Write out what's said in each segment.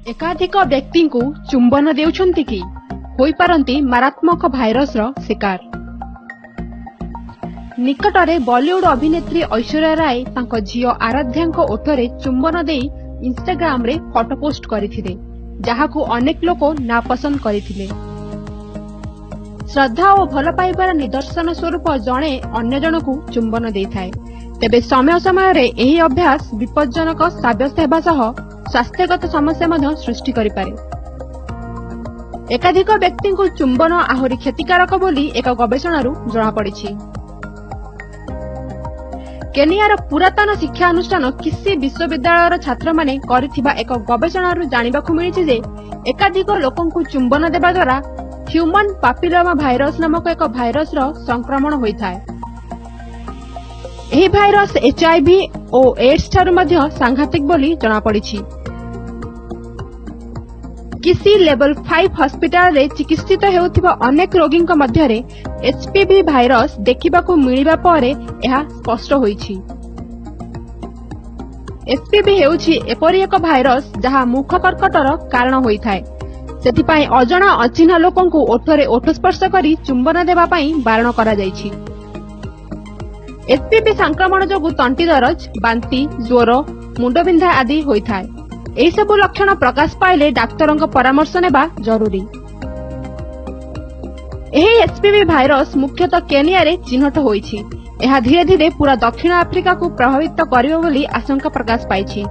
ଏକାଧିକ ବ୍ୟକ୍ତିଙ୍କୁ ଚୁମ୍ବନ ଦେଉଛନ୍ତି କି? ହୋଇପାରନ୍ତି ମାରାତ୍ମକ ଭାଇରସର ଶିକାର। ନିକଟରେ ବଲିଉଡ ଅଭିନେତ୍ରୀ ଐଶ୍ୱର୍ଯ୍ୟା ରାୟ ତାଙ୍କ ଝିଅ ଆରାଧ୍ୟାଙ୍କ ଓଠରେ ଚୁମ୍ବନ ଦେଇ ଇନଷ୍ଟାଗ୍ରାମରେ ଫଟୋ ପୋଷ୍ଟ କରିଥିଲେ, ଯାହାକୁ ଅନେକ ଲୋକ ନାପସନ୍ଦ କରିଥିଲେ। ଶ୍ରଦ୍ଧା ଓ ଭଲ ପାଇବାର ନିଦର୍ଶନ ସ୍ୱରୂପ ଜଣେ ଅନ୍ୟ ଜଣକୁ ଚୁମ୍ବନ ଦେଇଥାଏ। ତେବେ ସମୟ ସମୟରେ ଏହି ଅଭ୍ୟାସ ବିପଜ୍ଜନକ ସାବ୍ୟସ୍ତ ହେବା ସହ ସ୍ୱାସ୍ଥ୍ୟଗତ ସମସ୍ୟା ମଧ୍ୟ ସୃଷ୍ଟି କରିପାରେ। ଏକାଧିକ ବ୍ୟକ୍ତିଙ୍କୁ ଚୁମ୍ବନ ଆହୁରି କ୍ଷତିକାରକ ବୋଲି ଏକ ଗବେଷଣାରୁ ଜଣାପଡ଼ିଛି। କେନିଆର ପୁରାତନ ଶିକ୍ଷାନୁଷ୍ଠାନ କିସି ବିଶ୍ୱବିଦ୍ୟାଳୟର ଛାତ୍ରମାନେ କରିଥିବା ଏକ ଗବେଷଣାରୁ ଜାଣିବାକୁ ମିଳିଛି ଯେ ଏକାଧିକ ଲୋକଙ୍କୁ ଚୁମ୍ବନ ଦେବା ଦ୍ୱାରା ହ୍ୟୁମାନ ପାପିଲୋମା ଭାଇରସ ନାମକ ଏକ ଭାଇରସର ସଂକ୍ରମଣ ହୋଇଥାଏ। ଏହି ଭାଇରସ ଏଚଆଇଭି ଓ ଏଡ୍ସ ଠାରୁ ମଧ୍ୟ ସାଂଘାତିକ ବୋଲି ଜଣାପଡ଼ିଛି। କିସି ଲେବଲ 5 ହସ୍ପିଟାଲରେ ଚିକିତ୍ସିତ ହେଉଥିବା ଅନେକ ରୋଗୀଙ୍କ ମଧ୍ୟରେ ଏଚପିଭି ଭାଇରସ ଦେଖିବାକୁ ମିଳିବା ପରେ ଏହା ସ୍ପଷ୍ଟ ହୋଇଛି। ଏଚପିଭି ହେଉଛି ଏପରି ଏକ ଭାଇରସ, ଯାହା ମୁଖ କର୍କଟର କାରଣ ହୋଇଥାଏ। ସେଥିପାଇଁ ଅଜଣା ଅଚିହ୍ନା ଲୋକଙ୍କୁ ଓଠରେ ଓଠ ସ୍ପର୍ଶ କରି ଚୁମ୍ବନ ଦେବା ପାଇଁ ବାରଣ କରାଯାଇଛି। ଏଚପିଭି ସଂକ୍ରମଣ ଯୋଗୁଁ ତଣ୍ଟି ଦରଜ, ବାନ୍ତି, ଜ୍ୱର, ମୁଣ୍ଡବିନ୍ଧା ଆଦି ହୋଇଥାଏ। ଏହିସବୁ ଲକ୍ଷଣ ପ୍ରକାଶ ପାଇଲେ ଡାକ୍ତରଙ୍କ ପରାମର୍ଶ ନେବା ଜରୁରୀ। ଏହି ଏଚପିଭି ଭାଇରସ ମୁଖ୍ୟତଃ କେନିଆରେ ଚିହ୍ନଟ ହୋଇଛି। ଏହା ଧୀରେ ଧୀରେ ପୁରା ଦକ୍ଷିଣ ଆଫ୍ରିକାକୁ ପ୍ରଭାବିତ କରିବ ବୋଲି ଆଶଙ୍କା ପ୍ରକାଶ ପାଇଛି।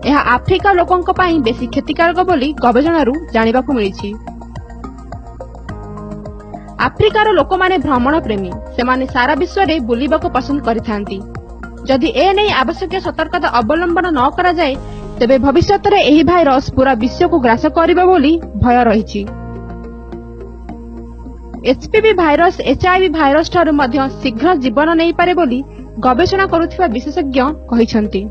ଏହା ଆଫ୍ରିକା ଲୋକଙ୍କ ପାଇଁ ବେଶୀ କ୍ଷତିକାରକ ବୋଲି ଗବେଷଣାରୁ ଜାଣିବାକୁ ମିଳିଛି। ଆଫ୍ରିକାର ଲୋକମାନେ ଭ୍ରମଣ ପ୍ରେମୀ। ସେମାନେ ସାରା ବିଶ୍ୱରେ ବୁଲିବାକୁ ପସନ୍ଦ କରିଥାନ୍ତି। ଯଦି ଏ ନେଇ ଆବଶ୍ୟକୀୟ ସତର୍କତା ଅବଲମ୍ବନ ନ କରାଯାଏ, ତେବେ ଭବିଷ୍ୟତରେ ଏହି ଭାଇରସ ପୁରା ବିଶ୍ୱକୁ ଗ୍ରାସ କରିବ ବୋଲି ଭୟ ରହିଛି। ଏଚପିଭି ଭାଇରସ ଏଚଆଇଭି ଭାଇରସ ଠାରୁ ମଧ୍ୟ ଶୀଘ୍ର ଜୀବନ ନେଇପାରେ ବୋଲି ଗବେଷଣା କରୁଥିବା ବିଶେଷଜ୍ଞ କହିଛନ୍ତି।